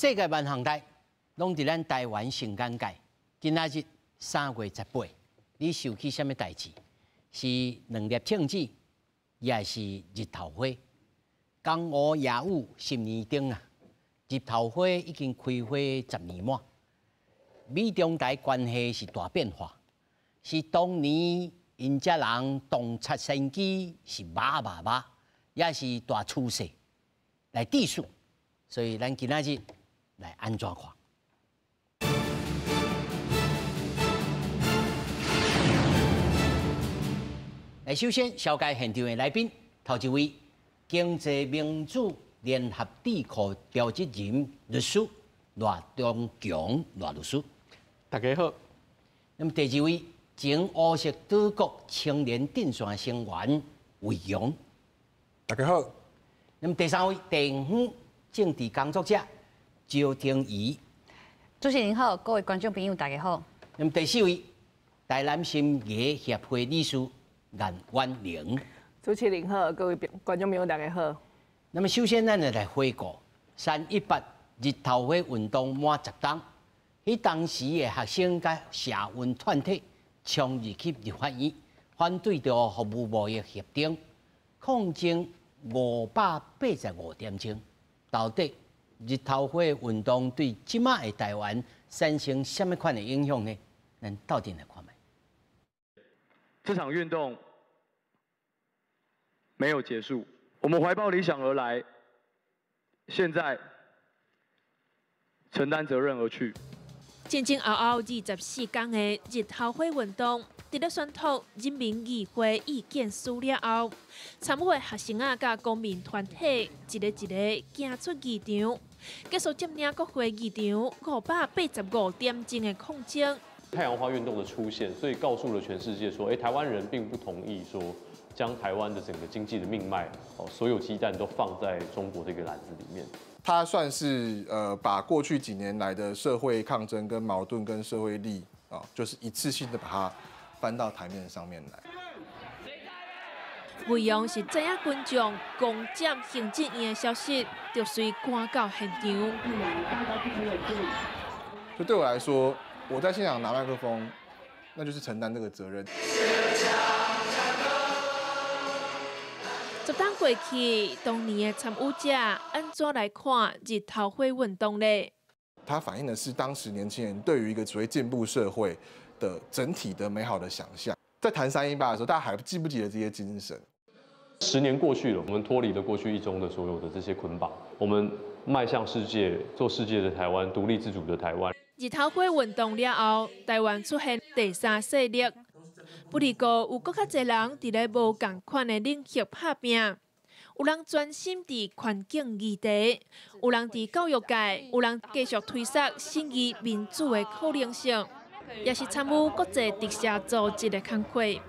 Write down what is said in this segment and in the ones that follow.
世界萬項代攏佇咱台灣上尷尬。今仔日3月18，你想起啥物代誌？是兩粒銃子，抑是日頭花？江湖夜雨十年長啊，日頭花已經開花十年滿。美中台關係是大變化，是當年𪜶遮人洞察先機是馬馬馬，抑是大趨勢來致數。所以咱今仔日來按怎看？來，首先紹介現場的來賓，頭一位經濟民主聯合智庫召集人律師賴中強賴律師，大家好。那麼第二位前烏色島國青年陣線成員魏強，大家好。那麼第三位地方政治工作者趙婷宜，主持人好，各位觀眾朋友大家好。那麼第四位台南新藝協會理事顏婉玲，主持人好，各位觀眾朋友大家好。那麼首先，咱就來回顧318日頭花運動滿十冬，彼當時的學生佮社運團體衝入去立法院，反對著服務貿易協定，抗爭585點鐘。到底日頭花運動對這馬的台灣產生啥物款的影響呢？咱鬥陣來看覓。這場運動沒有結束，我們懷抱理想而來，現在承擔責任而去。前前後後24天的日頭花運動，佇咧宣讀人民議會意見書了後，參與的學生仔佮公民團體一個一個行出議場，結束佔領國會議場585點鐘的抗爭。太陽花運動的出現，所以告訴了全世界說，台灣人並不同意說將台灣的整個經濟的命脈，哦，所有雞蛋都放在中國這個籃子裡面。它算是把過去幾年來的社會抗爭跟矛盾跟社會力啊，就是一次性的把它搬到台面上面來。魏陽是知影群眾攻佔行政院的消息，就隨趕到現場。就對我來說，我在現場拿麥克風，那就是承擔這個責任。十冬過去，當年的參與者按怎來看日頭花運動呢？它反映的是當時年輕人對於一個所謂進步社會的整體的美好的想象。在談318的時候，大家還記不記得這些精神？10年過去了，我們脫離了過去一中的所有的這些捆綁，我們邁向世界，做世界的台灣，獨立自主的台灣。日頭花運動了後，台灣出現第三勢力。不離過有閣較濟人佇咧無仝款的領域拍拚，有人專心佇環境議題，有人佇教育界，有人繼續推捒審議民主的可能性，也是參與國際特赦組織的工課。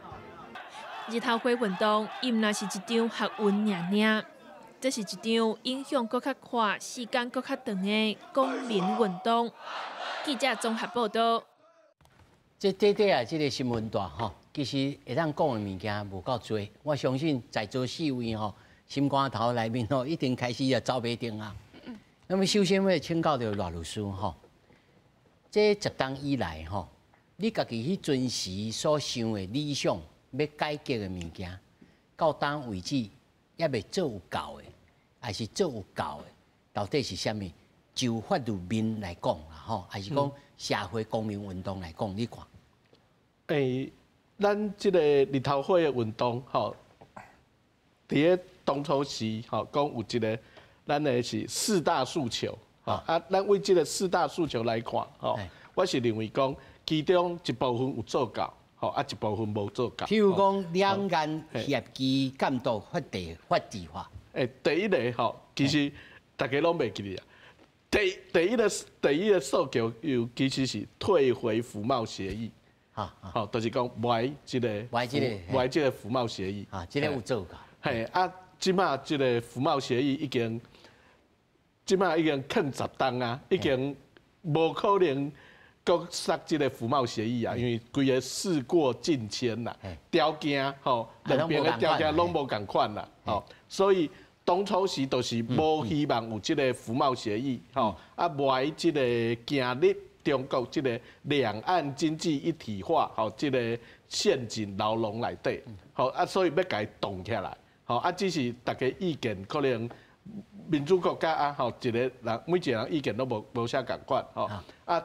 日頭花運動，伊毋但是一場學運爾爾，這是一場影響閣較闊、時間閣較長的公民運動。記者綜合報道。這短短啊，這個新聞帶吼，其實會當講的物件無夠濟。我相信在座四位吼，心肝頭內面吼，一定開始啊走袂定啊。那麼首先欲請教著賴律師吼，這十冬以來吼，你家己彼陣時所想的理想，欲改革的物件，到今為止猶未做有夠的，還是做有夠的，到底是啥物？就法律面來講啦，吼，還是講社會公民運動來講，你看？咱這個日頭花的運動，吼，佇咧當初時，吼，講有一個，咱的是四大訴求，吼啊，咱為這個四大訴求來看，吼，我是認為講，其中一部分有做到，吼，啊，一部分無做到。譬如講，兩岸協議監督法制化。第一個吼，其實大家攏袂記得啊。第一個訴求，又其實是退回服貿協議，好，就是講無愛這個，無愛這個，無愛這個服貿協議，啊，這個有做到。嘿，啊，這馬這個服貿協議已經，這馬已經囥十冬啊，已經無可能閣殺這個服貿協議啊，因為規个事過境遷啦，條件吼，兩邊的條件攏無仝款啦，吼，所以。當初時就是無希望有這个服貿協議，吼，啊，無愛這个行入中國這个兩岸經濟一體化，吼，這个陷阱牢籠內底，吼，啊，所以欲共伊擋起來，吼，啊，只是大家意見可能民主國家啊，吼，一个人每一个人意見攏無啥仝款，吼，啊，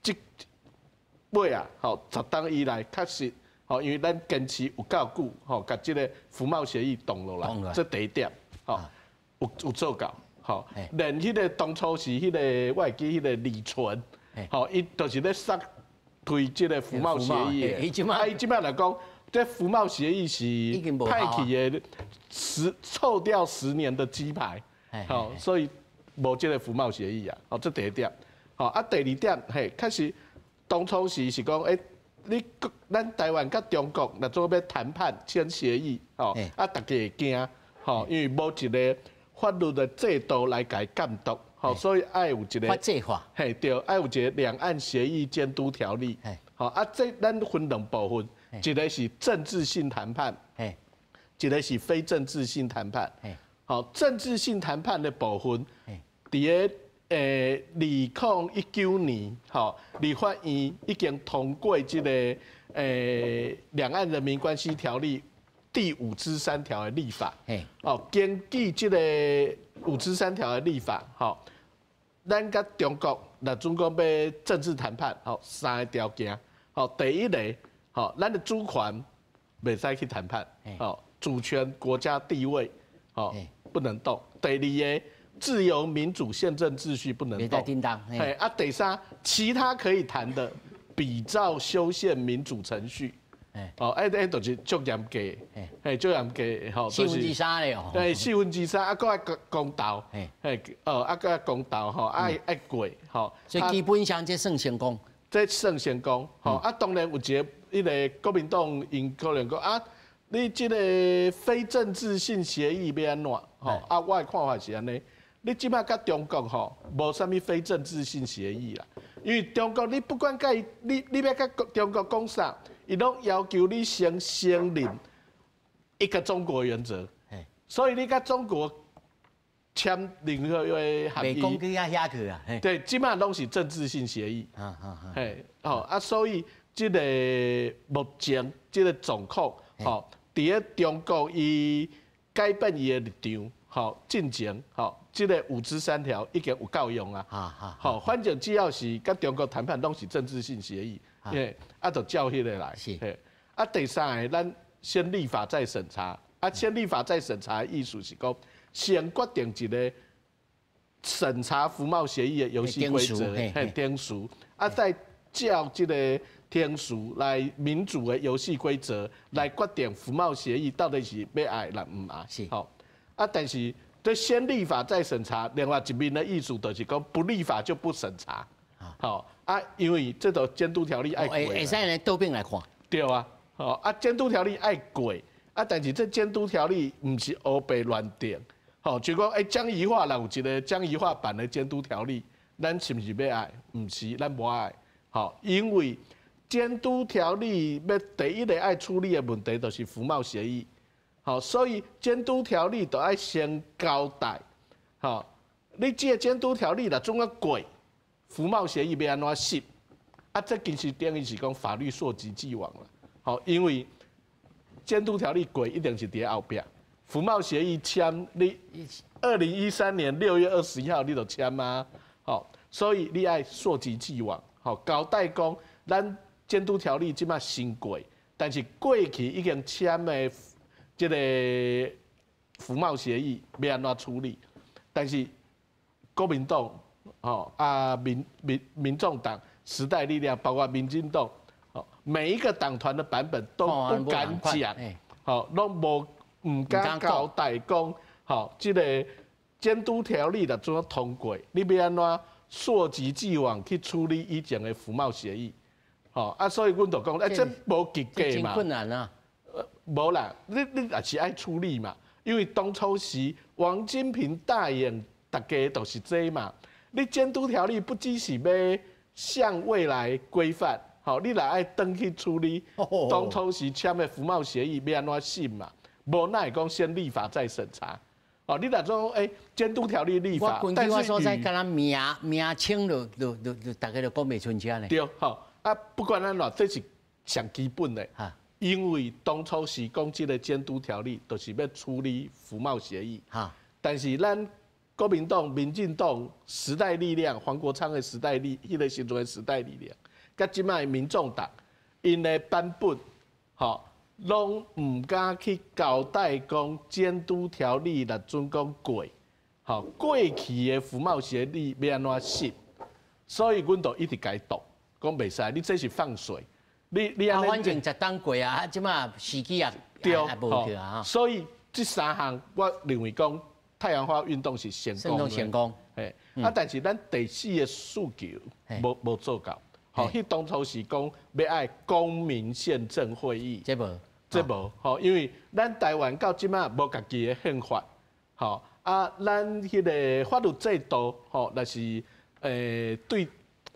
這尾啊，吼，10冬以來確實，吼，因為咱堅持有夠久，吼，共這个服貿協議擋落來，這第一點。吼，有做到，吼，連彼个當初是彼个，我會記彼个李淳，吼，伊就是咧煞推這个服貿協議的，啊，伊這擺來講，這服貿協議是派去的臭掉10年的雞排，吼，所以無這个服貿協議啊，吼，這第一點，吼，啊，第二點，嘿，確實當初是講，欸，你咱台灣佮中國若做欲談判簽協議，吼，啊，大家會驚。吼，因為無一个法律的制度來共伊監督，吼，所以愛有一个法制化，嘿，對，愛有一个兩岸協議監督條例，吼，啊，這咱分兩部分，一个是政治性談判，一个是非政治性談判，吼，政治性談判的部分，佇个2019年，吼，立法院已經通過這个兩岸人民關係條例第五之三條的立法，哦，根據這個五之三條的立法，吼，咱佮中國若準講欲政治談判，吼，三个條件，吼，第一個，吼，咱的主權袂使去談判，吼，主權國家地位，吼，不能動。第二个，自由民主憲政秩序不能動。嘿，啊，第三，其他可以談的，比照修憲民主程序。哦，哎哎，就是足嚴格，嘿，足嚴格，吼，四分之三咧哦。對，四分之三，啊，閣愛公投，嘿，哦，啊，閣愛公投，吼，愛愛過，吼。所以基本上這算成功。這算成功，吼，啊，當然有一个，彼个國民黨𪜶可能講啊，你這个非政治性協議欲按怎？吼，啊，我的看法是按呢，你這擺佮中國吼，無啥物非政治性協議啦，因為中國你不管佮伊，你欲佮中國講啥？伊攏要求你先承認一個中國原則，所以你佮中國簽任何的協議，袂講去遐去啊。對，這擺攏是政治性協議。嘿，吼啊，所以這個目前這個狀況，吼，佇咧中國伊改變伊的立場，吼，進前，吼，這个五之三條已經有夠用啊。吼，反正只要是佮中國談判，攏是政治性協議。嘿，啊，就照彼个來。嘿，啊，第三个，咱先立法再審查。啊，先立法再審查的意思是講，先決定一个審查服貿協議的遊戲規則，嘿，程序，啊，再照這个程序來民主的遊戲規則來決定服貿協議到底是欲愛抑毋愛。是，吼，啊，但是這先立法再審查，另外一面的意思就是講，不立法就不審查。吼，啊，因為這個監督條例愛過，會使來倒轉來看。對啊，吼，啊，監督條例愛過，啊，但是這監督條例毋是烏白亂定，吼，就講欸，江宜樺若有一个江宜樺版的監督條例，咱是毋是欲愛？毋是，咱無愛，吼，因為監督條例欲第一个愛處理的問題就是服貿協議，吼，所以監督條例就愛先交代，吼，你這个監督條例若怎啊過？服貿協議欲按怎審？啊，這其實等於是講法律溯及既往啦。吼，因為監督條例過一定是佇後壁，服貿協議簽你2013年6月21號你就簽啊，吼，所以你愛溯及既往，吼，交代講咱監督條例這擺先過，但是過去已經簽的這个服貿協議欲按怎處理？但是國民黨。吼啊，民眾黨、時代力量，包括民進黨，吼，每一個黨團的版本都不敢講，吼，攏無毋敢交代講，吼，這个監督條例若怎通過，你欲按怎溯及既往去處理以前的服貿協議，吼啊，所以阮就講，欸，這無結果嘛，真困難啊，無啦，你也是愛處理嘛，因為當初時王金平答應大家就是這嘛。你監督條例不只是欲向未來規範，吼，你若愛轉去處理當初時簽的服貿協議欲按怎審嘛？無哪會講先立法再審查？哦，你若講監督條例立法，但是我所在，敢若名名稱就大家就講袂清楚呢。對，吼啊，不管按怎，這是上基本的。因為當初是講這個監督條例，就是欲處理服貿協議。但是咱國民黨、民進黨、時代力量、黃國昌的時代力，彼個時陣的時代力量，佮這擺民眾黨，𪜶的版本，吼，攏毋敢去交代講監督條例若準講過，吼，過去的服貿協議欲按怎審，所以阮就一直共伊擋，講袂使，你這是放水，你按呢，反正十冬過啊，這擺時機也對，無去啊。所以這三項，我認為講太陽花運動是成功，成功，嘿，啊，但是咱第四个訴求無做到，吼，彼當初是講欲愛公民憲政會議，這無。這無吼，因為咱台灣到這擺無家己的憲法，吼啊，咱彼个法律制度吼，若是對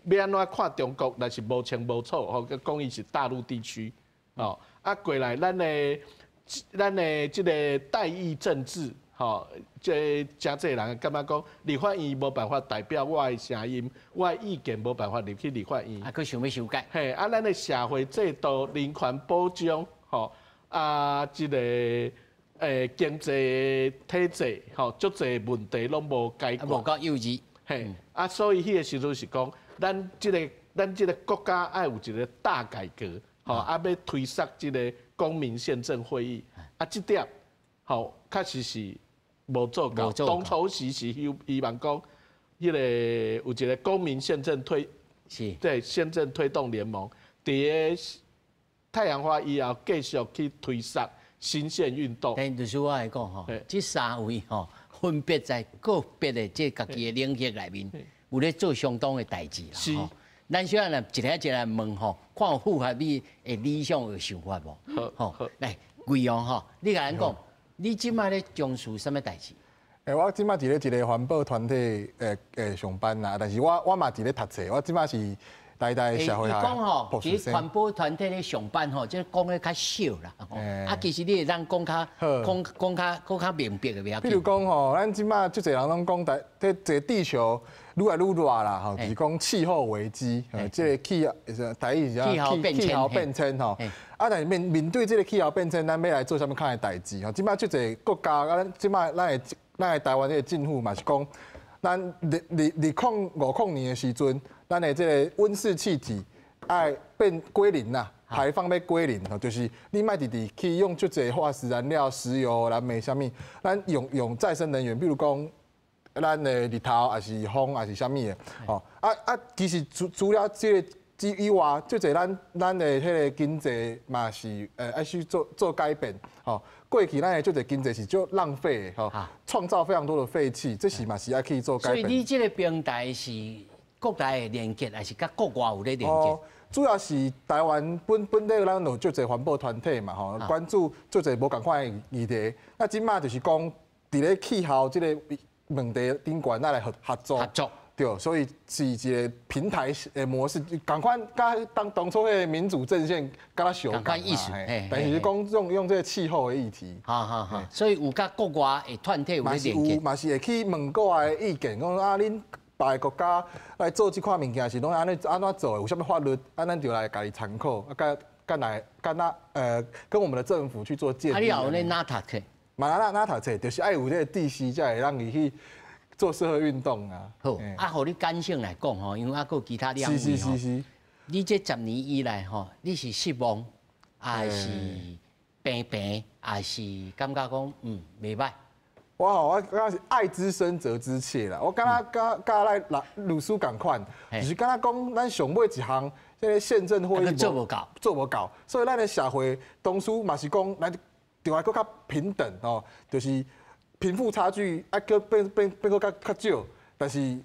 欲按怎看中國，若是無清無楚吼，講伊是大陸地區，吼啊過來咱的這個代議政治，吼，這誠濟人感覺講立法院無辦法代表我的聲音，我的意見無辦法入去立法院，啊，閣想欲修改，嘿，啊，咱的社會制度、人權保障，吼。啊，這个經濟體制吼，足濟問題攏無解決，無夠幼稚，嘿，啊，所以彼个時陣是講，咱這个國家愛有一個大改革，吼，啊，欲推捒這个公民憲政會議，啊，這點吼確實是無做到。當初時是希希望講，彼个有一個公民憲政推，是，對憲政推動聯盟，佇个太陽花以後繼續去推捒新憲運動。但律師我來講吼，這三位吼分別在個別的這家己的領域內面，有咧做相當的代誌啦。是。咱小可一个一个問吼，看有符合你的理想和想法無？好。來，貴陽吼，你共咱講，你這擺咧從事啥物代誌？我這擺佇咧一个環保團體上班啦，但是我嘛佇咧讀冊，我這擺是。台大社會學講吼，其實環保團體咧上班吼，這講得較少啦。啊，其實你會當講較講講較閣較明白的袂要緊。比如講吼，咱這擺足濟人攏講台，這這地球愈來愈熱啦，吼，就是講氣候危機，這个氣候，台語是氣氣候變遷吼。啊，但是面面對這个氣候變遷，咱欲來做啥物款的代誌吼？這擺足濟國家，啊，咱這擺咱的台灣這个政府嘛是講，咱2050年的時陣，咱的這个溫室氣體愛變歸零啦，排放欲歸零吼，就是你莫直直去用足濟化石燃料、石油、燃煤啥物，咱用用再生能源，比如講咱的日頭，抑是風，抑是啥物的，吼啊啊，其實除除了這个之以外，足濟咱咱的彼个經濟嘛是愛去做做改變，吼。過去咱的足濟經濟是足浪費的，吼，創造非常多的廢氣，這是嘛是愛去做改變。所以你這个平台是國內的連結，還是佮國外有咧連結？主要是台灣本本地咱有足濟環保團體嘛，吼，關注足濟無仝款的議題。那這擺就是講，佇咧氣候這个問題頂懸，咱來合合作。合作。對，所以是一个平台的模式，仝款佮當當初彼个民主陣線敢若相仝意思，但是講用用這个氣候的議題。好好好，所以有佮國外的團體有咧連結。嘛是會去問國外的意見，講啊，恁別个國家來做這款物件是攏按呢按怎做的？有啥物法律？啊，咱就來共伊參考，啊，佮佮來佮那跟我們的政府去做建議。啊，你也有咧哪讀冊？嘛哪哪讀冊，就是愛有這个知識，才會讓伊去做社會運動啊。好，啊，予你感性來講吼，因為猶閣有其他兩位吼。是是是是。你這十年以來吼，你是失望，還是平平，還是感覺講袂䆀？我吼，我感覺是愛之深責之切啦。我感覺佮佮咱律師仝款，就是敢若講咱上尾一項，這个憲政會議做無到，做無到，所以咱的社會當初嘛是講，咱就愛閣較平等吼，就是貧富差距愛閣變變變閣較較少。但是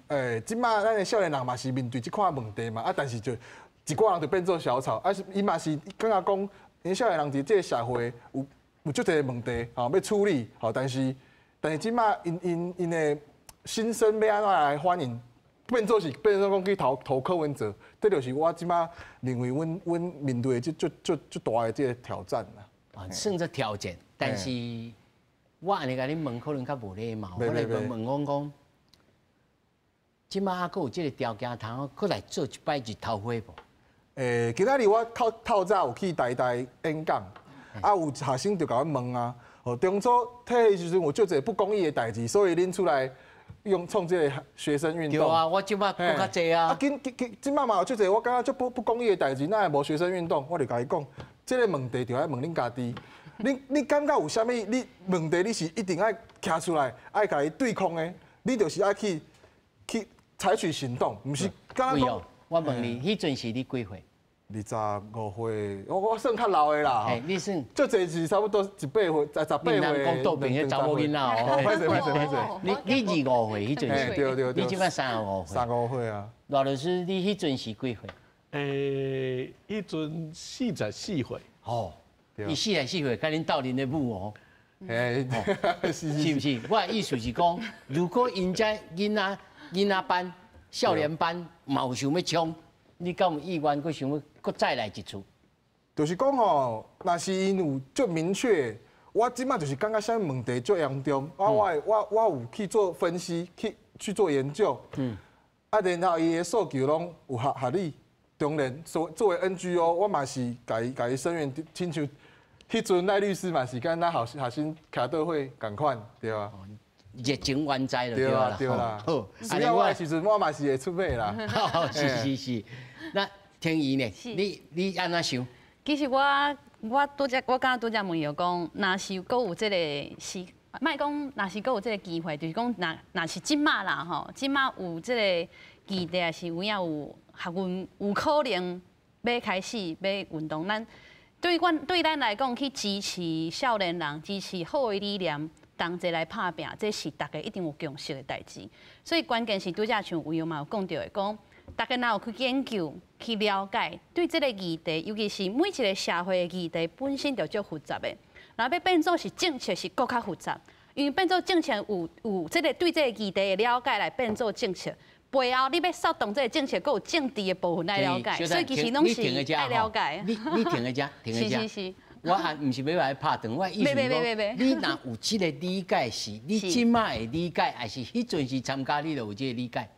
這擺咱的少年人嘛是面對這款問題嘛，啊，但是就一寡人就變做小草，啊是伊嘛是感覺講，𪜶少年人佇這个社會有有足濟問題吼欲處理吼，但是。但是這擺𪜶𪜶𪜶的心聲欲按怎來反映，變做是變做講去投投柯文哲，這就是我這擺認為阮阮面對的這足足足大的這个挑戰啦。啊，算做挑戰，但是我按呢共你問，可能較無禮貌。我來問問講講，這擺猶閣有這个條件通，閣來做一擺日頭花無？今仔日我透透早有去台大演講，啊有學生就共阮問啊，哦，當初退的時陣有足濟不公義的代誌，所以恁出來用創這个學生運動。對啊，我這擺閣較濟啊。啊，今今這擺嘛有足濟，我感覺足不公義的代誌，哪會無學生運動？我就共伊講，這个問題就愛問恁家己。你感覺有啥物？你問題你是一定愛徛出來，愛共伊對抗的，你就是愛去採取行動，毋是敢若講。我問你，彼陣時你幾歲？25歲，我算較老的啦。你算？足濟是差不多18歲，18歲。講倒邊彼查某囡仔哦。歹勢歹勢歹勢。你25歲彼陣時。對對對。你這擺35歲。35歲啊。賴律師，你彼陣時幾歲？彼陣44歲。哦。伊44歲，佮恁鬥恁的母哦。是是毋是？我的意思是講，如果𪜶遮囡仔班、少年班嘛有想欲衝，你敢有意願閣想欲閣再來一次？就是講吼，若是𪜶有足明確，我這擺就是感覺啥物問題足嚴重，我有去做分析，去做研究，啊，然後伊的訴求攏有合理。當然，作為 NGO，我嘛是共伊聲援，親像彼陣賴律師嘛是佮咱學生徛做伙仝款，對啊。熱情原在就對啦，對啦。好，需要我的時陣，我嘛是會出馬啦。是是是。那天怡呢？你按怎想？其實我拄才我剛剛拄才問伊講，若是閣有這个時，莫講若是閣有這个機會，就是講若是這擺啦吼，這擺有這个議題，是有影有學運有可能欲開始欲運動，咱對咱來講，去支持少年人，支持好的理念，同齊來拍拚，這是大家一定有共識的代誌。所以關鍵是拄才像偉雄嘛有講著的，講大家若有去研究、去了解，對這个議題，尤其是每一个社會的議題本身就足複雜的，若欲變做是政策是閣較複雜，因為變做政策有這个對這个議題的了解來變做政策。背後你欲煽動這个政策，閣有政治的部分來了解，所以其實攏是愛了解。你停一下，停一下。是是是。我也毋是欲來拍斷，我意思是講，你若有這个理解是，你這擺會理解，還是彼陣時參加你就有這个理解？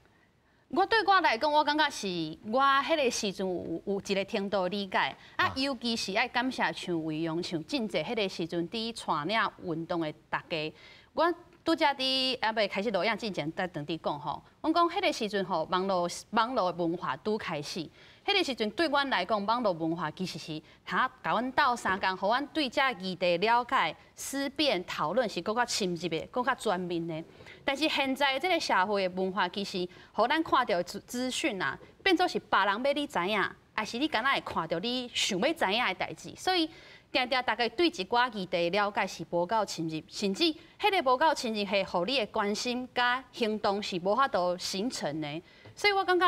我對我來講，我感覺是我彼个時陣有一个程度的理解，啊，尤其是愛感謝像偉雄、像真濟彼个時陣佇帶領運動的大家，我。拄才佇猶未開始錄影之前，才轉佇講吼，阮講彼个時陣吼，網路的文化拄開始，彼个時陣對阮來講，網路文化其實是通共阮鬥相共，予阮對這議題了解、思辨、討論是閣較深入的、閣較全面的。但是現在這个社會的文化，其實予咱看著的資訊啊，變做是別人欲你知影，抑是你敢若會看著你想欲知影的代誌，所以。定定大家對一寡議題了解是無夠深入，甚至彼个無夠深入，係予你的關心佮行動是無法度形成的。所以我感覺，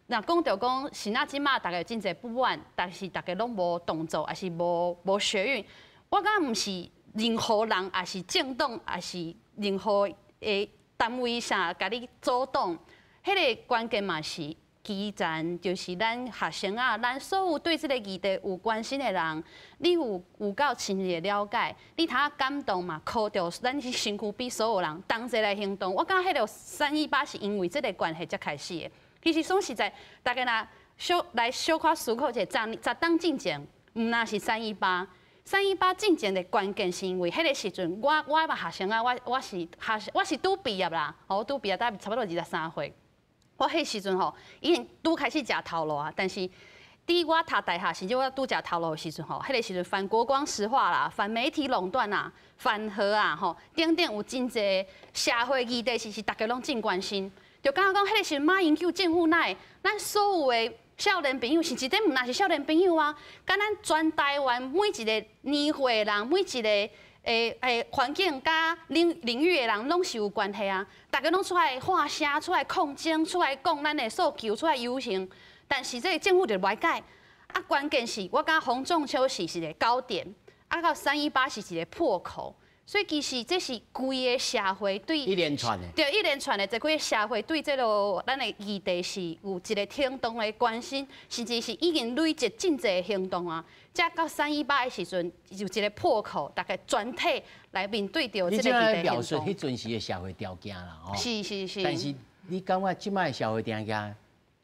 若講著講，是哪這擺大家真濟不滿，但是大家攏無動作，抑是無學運。我感覺毋是任何人，抑是政黨，抑是任何的單位啥，共你阻擋。彼个關鍵嘛是。基層就是咱學生啊，咱所有對這个議題有關心的人，你有夠深入的了解，你通感動嘛，靠著咱是身軀邊所有人同齊來行動。我感覺彼个318是因為這个關係才開始的。其實說實在，大家若小來小可思考一下，10冬進前，毋若是三一八。318進前的關鍵是因為彼个時陣，我嘛學生啊，我是拄畢業啦，我拄畢業大概差不多23歲。我彼時陣吼，已經拄開始食頭路啊，但是佇我讀大學，甚至我拄食頭路的時陣吼，彼个時陣反國光石化啦，反媒體壟斷啊，反核啊，吼等等有真濟社會議題，是大家攏真關心。就感覺講彼个時陣馬英九政府哪會，咱所有的少年朋友，甚至這毋若是少年朋友啊，敢咱全台灣每一个年歲的人，每一个環境佮領域的人攏是有關係啊！大家攏出來發聲，出來抗爭，出來講咱的訴求，出來遊行。但是這个政府就無愛改。啊，關鍵是我感覺洪仲丘是一个高點，啊到318是一个破口。所以其實這是規个社會對一連串的，對一連串的，這規个社會對這个咱的議題是有一个程度的關心，甚至是已經累積真濟行動啊。才到318的时阵，有一个破口，大家全体来面对著这个议题。你表示彼阵时的社会条件啦，吼。是是是。但是你感觉这摆社会条件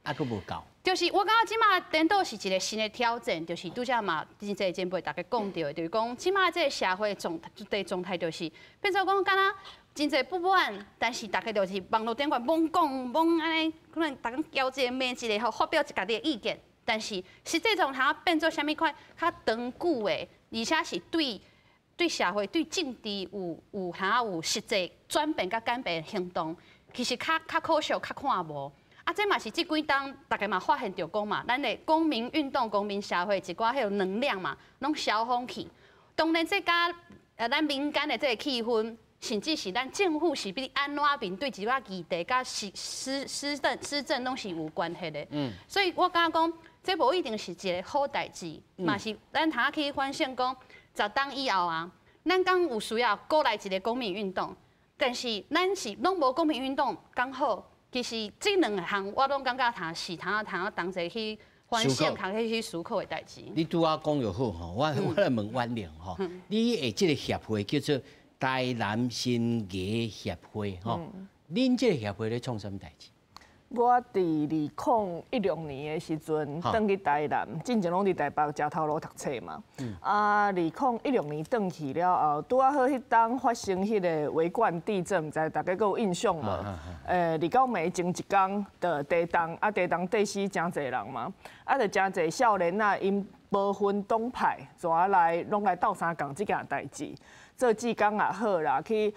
犹阁无够？就是我感觉这摆颠倒是一个新的挑战，就是拄才嘛真济前辈大家讲著的，就是讲这摆这个社会状态状态就是变做讲敢若真济不满，但是大家就是网路顶悬猛讲猛按呢，可能逐工交一个骂一个，吼发表家己的意见。但是实际上，它变做啥物款较长久的，而且是对社会、对政治有啥有实际转变佮改变的行动，其实较可惜，较看无。啊，这嘛是这几冬大家嘛发现著讲嘛，咱的公民运动、公民社会一寡彼个能量嘛，拢消风去。当然，这佮咱民间的这个气氛，甚至是咱政府是欲按怎面对一寡议题，佮施政拢是有关系的。所以我感觉讲，这无一定是一个好代志，嘛是咱通去反省讲，10冬以后啊，咱敢有需要阁来一个公民运动？但是咱是拢无公民运动，刚好，其实这两项我拢感觉通是通同齐去反省，通去思考的代志。你拄仔讲就好吼，我来问婉玲吼，你的这个协会叫做台南新艺协会吼，恁这个协会咧创啥物代志？我伫2016年的时阵，转去台南，进前拢伫台北食头路读册嘛。啊，2016年转去了后，拄仔好彼冬发生彼个维冠地震，毋知大家阁有印象无？二九暝前一工就地动，啊地动硩死诚济人嘛，啊就诚济少年仔𪜶无分党派，全来拢来斗相共这件代志，做志工也好啦，去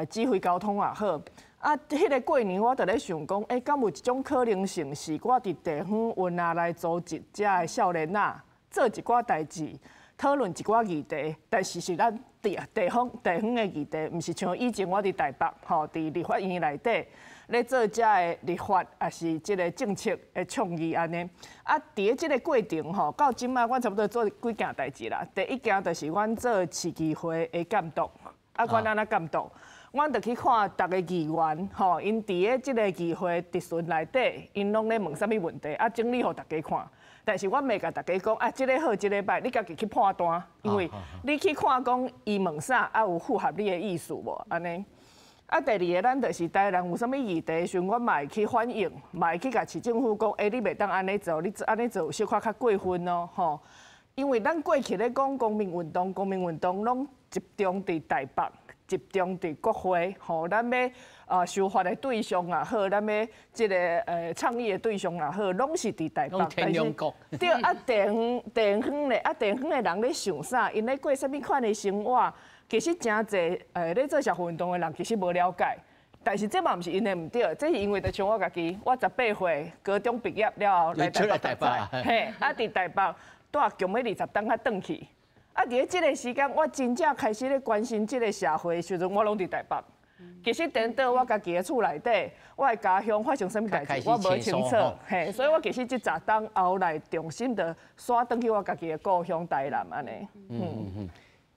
指挥交通也好。啊，彼个过年我就咧想讲，欸，敢有一种可能性是我伫地方运仔来组织遮的少年仔做一寡代志，讨论一寡议题，但是是咱地方的议题，毋是像以前我伫台北吼，伫立法院内底咧做遮的立法，抑是这个政策的倡议按呢。啊，伫咧这个过程吼，到这摆阮差不多做几件代志啦。第一件就是阮做市议会的监督，啊，阮按怎监督？阮就去看逐个议员，吼，𪜶伫咧这个议会质询内底，𪜶拢咧问啥物问题，啊，整理予大家看。但是阮袂共大家讲，啊，这个好，这个䆀，你家己去判断，因为你去看讲伊问啥，啊，有符合你的意思无？按呢。啊，第二个，咱就是台南有啥物议题的时阵，阮嘛会去反映，嘛会去共市政府讲，欸，你袂当按呢做，你按呢做有小可较过分哦，吼。因为咱过去咧讲公民运动，公民运动拢集中伫台北。集中伫国会，吼，咱欲修法的对象也好，咱欲这个倡议的对象也好，拢是伫台北。但是对啊，地方咧，啊地方的人咧想啥？𪜶咧过啥物款的生活？其实诚济咧做社会运动的人其实无了解。但是这嘛毋是𪜶的毋对，这是因为就像我家己，我18岁高中毕业了后来台北读册，嘿，啊伫台北蹛强欲20冬才转去。啊！伫咧这个时间，我真正开始咧关心这个社会的时阵，我拢伫台北。其实颠倒我家己的厝内底，我的家乡发生啥物代志，我无清楚。嘿，所以我其实这十冬后来重新就煞转去我家己的故乡台南按呢。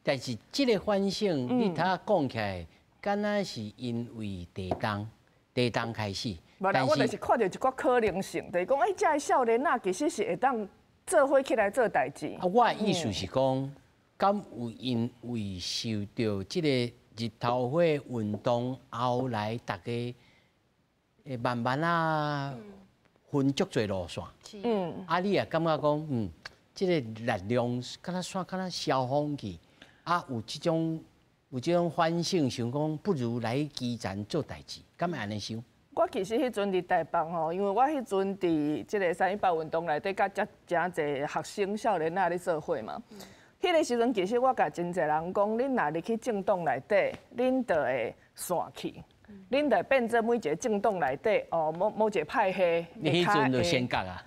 但是这个反省，你头讲起来，敢若是因为地动，地动开始。无啦，我就是看著一寡可能性，就是讲，欸，遮的少年仔其实是会当做伙起来做代志。啊，我的意思是讲，敢有因为受著这个日头火运动后来，大家会慢慢啊分足济路线。啊，你也感觉讲，这个力量敢若煞敢若消风去，啊，有这种反省，想讲不如来基层做代志，敢会按呢想？我其实彼阵伫台北吼，因为我彼阵伫这个318运动内底，佮遮诚济学生少年仔咧做伙嘛。彼个时阵，其实我共真济人讲，恁若入去政党内底，恁就会散去，恁就会变做每一个政党内底哦，某某一个派系。你彼阵就先觉啊？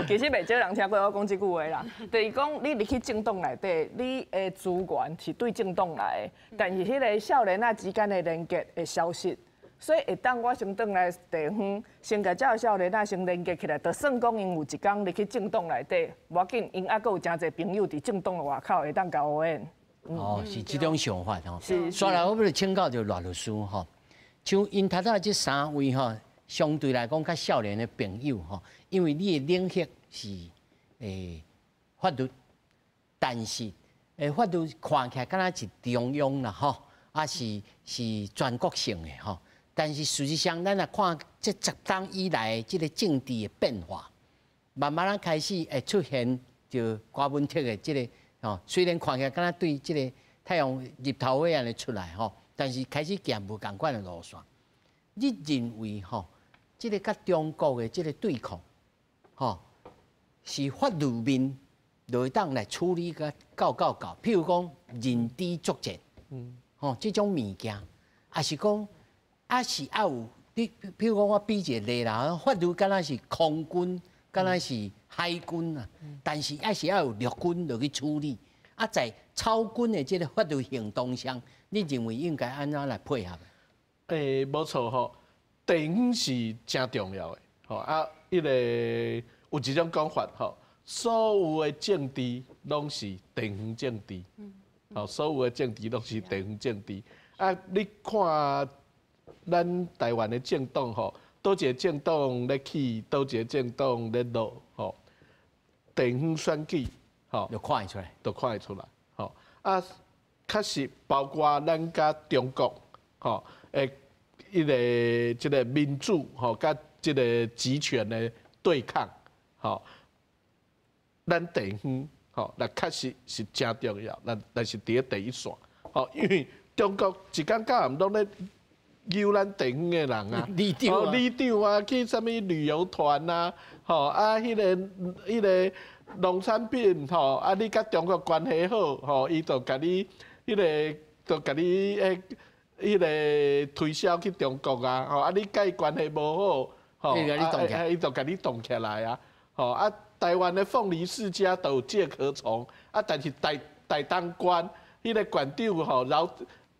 其实袂少人听过我讲这句话啦，就是讲你入去政党内底，你的资源是对政党来的，但是彼个少年仔之间的连结会消失。所以会当我先转来地方，先共遮少年仔先连结起来，就算讲𪜶有一工入去政党内底，无要紧，𪜶犹阁有诚济朋友伫政党的外口会当共后援。哦，是这种想法吼。是。煞来，我欲请教著赖律师吼，像𪜶头拄这三位吼，相对来讲较少年的朋友吼，因为你的领域是法律但是法律看起來敢若是中央啦吼，啊是全國性的吼。但是事實上，咱若看這10冬以來這个政治的變化，慢慢仔開始會出現就柯文哲的這个吼，雖然看起來敢若對這个太陽日頭火按呢出來吼，但是開始行無仝款的路線。你認為吼，這个佮中國的這个對抗，吼，是法律面就會當來處理個夠夠夠，譬如講認知作戰，吼，這種物件，抑是講，抑是猶有，你譬如講我比一个例啦，法律敢若是空軍，敢若是海軍啊，但是抑是猶有陸軍落去處理。啊，在草根的這个法律行動上，你認為應該按怎來配合？無錯吼，地方是誠重要的，吼啊，彼个有一種講法吼，所有的政治攏是地方政治，吼，所有的政治攏是地方政治。啊，你看咱台灣的政黨吼，佗一个政黨咧起，佗一个政黨咧落，吼，地方選舉，吼，就看會出來，就看會出來，吼。啊，確實包括咱佮中國，吼，彼个這个民主吼，佮這个集權的對抗，吼，咱地方吼，那確實是誠重要，咱是佇咧第一線，吼，因為中國一工到暗攏咧誘咱地方的人啊，里長啊，里長啊，去啥物旅遊團啊，吼啊，彼个農產品吼，啊，你佮中國關係好，吼，伊就共你彼个，就共你彼个推銷去中國啊，吼，啊，你佮伊關係無好，吼，啊，伊就共你擋起來啊，吼，啊，台灣的鳳梨世家都有介殼蟲，啊，但是台東縣彼个縣長吼，饒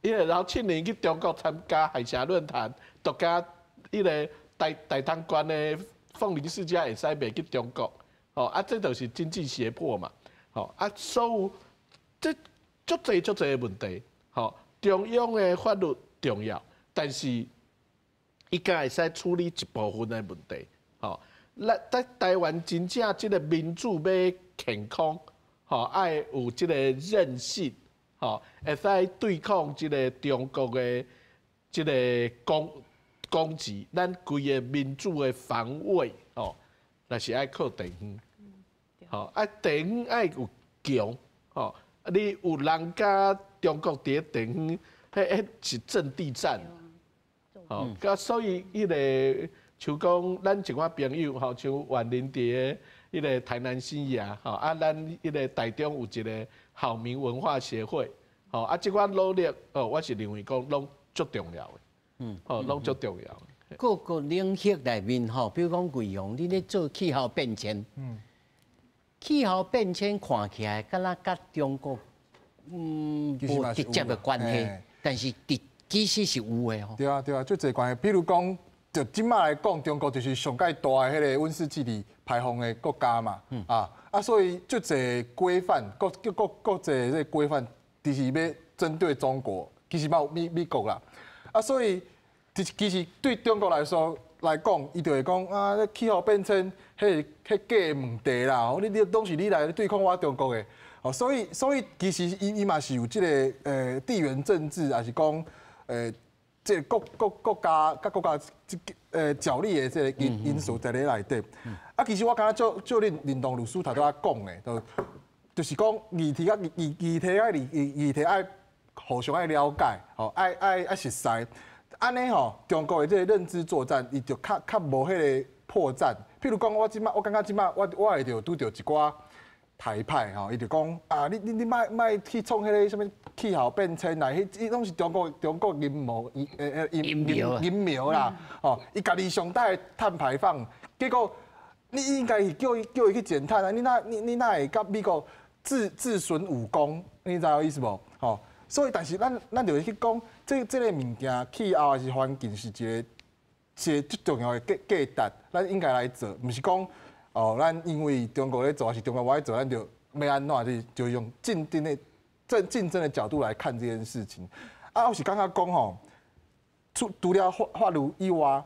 彼个饒慶鈴去中國參加海峽論壇，就共彼个台東縣的鳳梨世家會使袂去中國，吼，啊，這就是經濟脅迫嘛，吼，啊，所有這足濟足濟的問題，吼，中央的法律重要，但是伊敢會使處理一部分的問題，吼。咱在台灣真正這个民主欲健康，吼，愛有這个韌性，吼，會使對抗這个中國的這个攻擊，咱規个民主的防衛，吼，若是愛靠地方，吼，啊，地方愛有強，吼，你有人佮中國佇咧地方，彼是陣地戰，吼，佮所以彼个。像講，咱一寡朋友吼，像婉玲佇咧彼个台南新芽吼，啊，咱彼个台中有一个好民文化協會，吼，啊，這款努力哦，我是認為講攏足重要的，吼，攏足重要的。各個領域內面吼，比如講貴陽，你咧做氣候變遷，氣候變遷看起來敢若佮中國，無直接的關係，但是其實是有的吼。對啊對啊，足濟關係，比如講。就這馬來講，中國就是上蓋大的彼个溫室氣體排放的國家嘛，啊啊，所以足濟規範，國際這個規範，就是欲針對中國，其實嘛有美國啦，啊，所以其實對中國來說來講，伊就會講啊，氣候變遷，彼彼假問題啦，你攏是你來對抗我中國的，哦，所以其實伊嘛是有這个地緣政治，抑是講這個國家佮國家這角力的這个因素在咧內底。啊，其實我感覺照恁林棟律師頭拄仔講的，就是講議題佮議題愛議題愛互相愛了解，吼，愛熟似。按呢吼，中國的這個認知作戰，伊就較無彼个破綻。譬如講，我這馬我感覺這馬我會著拄著一寡台派吼，伊就講啊，你莫去創彼个啥物氣候變遷啦，彼彼攏是中國陰謀陰陰謀啦，吼，伊家己上大碳排放，結果你應該是叫伊去減碳啊，你哪會佮美國自損武功？你知影意思無？吼，所以但是咱就會去講，這个物件氣候抑是環境是一個最重要的價值，咱應該來做，毋是講哦，咱因為中國咧做，抑是中國無愛做，咱就欲按怎，就用競爭的角度來看這件事情。啊，我是感覺講吼，除了法律以外，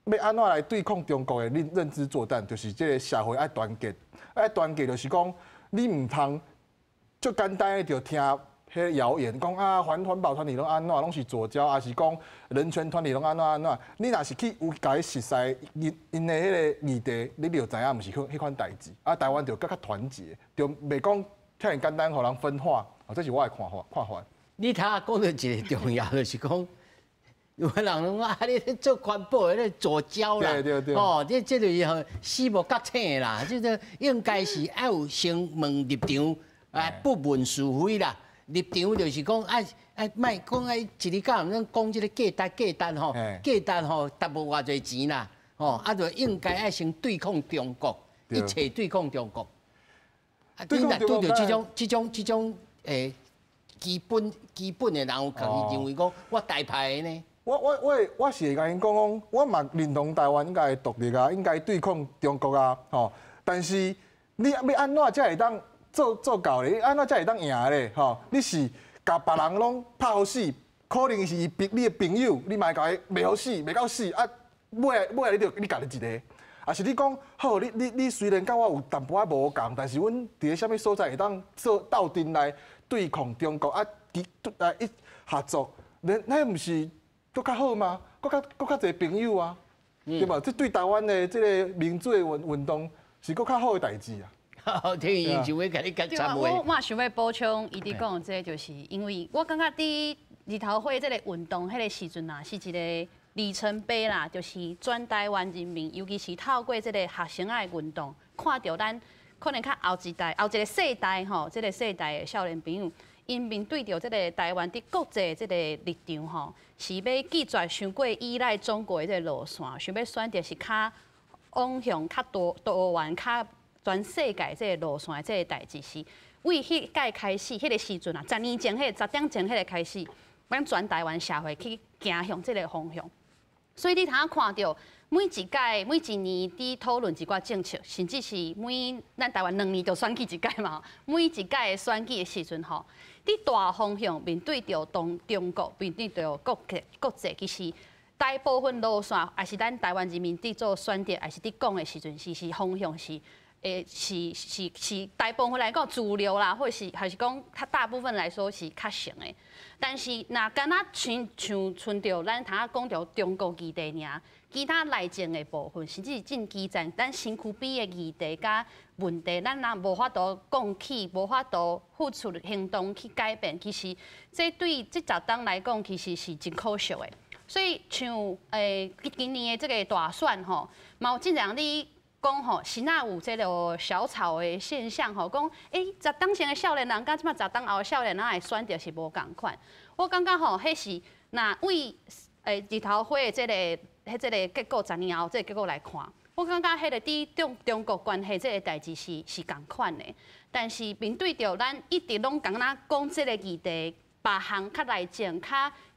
欲按怎來對抗中國的認知作戰，就是這个社會愛團結，愛團結就是講，你毋通足簡單的就聽彼个謠言，講啊環保團體攏按怎，攏是左膠，抑是講人權團體攏按怎按怎。你若是去有共伊熟似𪜶𪜶的彼个議題，你就知影毋是彼款代誌。啊，台灣就閣較團結，就袂講遮爾簡單予人分化。哦，這是我的看法看法。你頭仔講著一個重要，就是講有的人講啊，你做環保的咧左膠啦，哦，這就是吼死無覺醒的啦，這個應該是愛有先問立場，啊，不問是非啦。立場就是講愛愛莫講愛一日到晚攏講這個價值價值吼，價值吼值無偌濟錢啦，吼啊，就應該愛先對抗中國，一切對抗中國。啊，你若拄著這種基本的人有家己認為講我台派的呢？我是會共𪜶講講，我嘛認同台灣應該獨立啊，應該對抗中國啊，吼。但是你欲按怎才會當做到咧？你按怎才會當贏咧？吼！你是共別人攏拍予死，可能是伊你的朋友，你嘛會共伊罵予死，罵到死啊！尾尾你就你家己一个。啊是你講好，你雖然佮我有淡薄仔無仝，但是阮佇咧啥物所在會當做鬥陣來對抗中國啊？其來一合作，那毋是閣較好嗎？閣較濟朋友啊，對無？這對台灣的這个民主的運動是閣較好的代誌啊。聽伊想欲共你講插話。我嘛想欲補充，伊佇講這就是因為我感覺佇日頭火這个運動彼个時陣啊，是一个里程碑啦，就是全台灣人民，尤其是透過這个學生仔的運動，看著咱可能較後一代、後一个世代吼，這个世代的少年朋友，𪜶面對著這个台灣佇國際這个立場吼，是欲拒絕傷過依賴中國的這个路線，想欲選擇是較往向較多多元、較全世界這个路線的這个代誌是，為彼屆開始，彼个時陣啊，十年前彼個十點前彼個開始，咱全台灣社會去行向這个方向。所以你通看著每一屆、每一年佇討論一寡政策，甚至是每咱台灣2年就選舉一屆嘛，每一屆的選舉的時陣吼，佇大方向面對著中國，面對著國際，其實大部分路線，也是咱台灣人民佇做選擇，也是佇講的時陣，是方向是，是大部分來講主流啦，或是還是講較大部分來說是較成的。但是若敢若像像賰著咱頭仔講著中國議題爾，其他內政的部分，甚至是真基層咱身軀邊的議題佮問題，咱若無法度講起，無法度付出行動去改變，其實這對這十冬來講，其實是真可惜的。所以像今年的這个大選吼，嘛有真濟人咧講吼，是哪有這个小草的現象吼？講十冬前的少年人，佮這擺十冬後的少年人的選擇是無仝款。我感覺吼，彼是若為日頭火的這个結果，10年後這个結果來看，我感覺彼个佇中國關係這个代誌是仝款的。但是面對著咱一直攏敢若講這个議題，別項較內政、較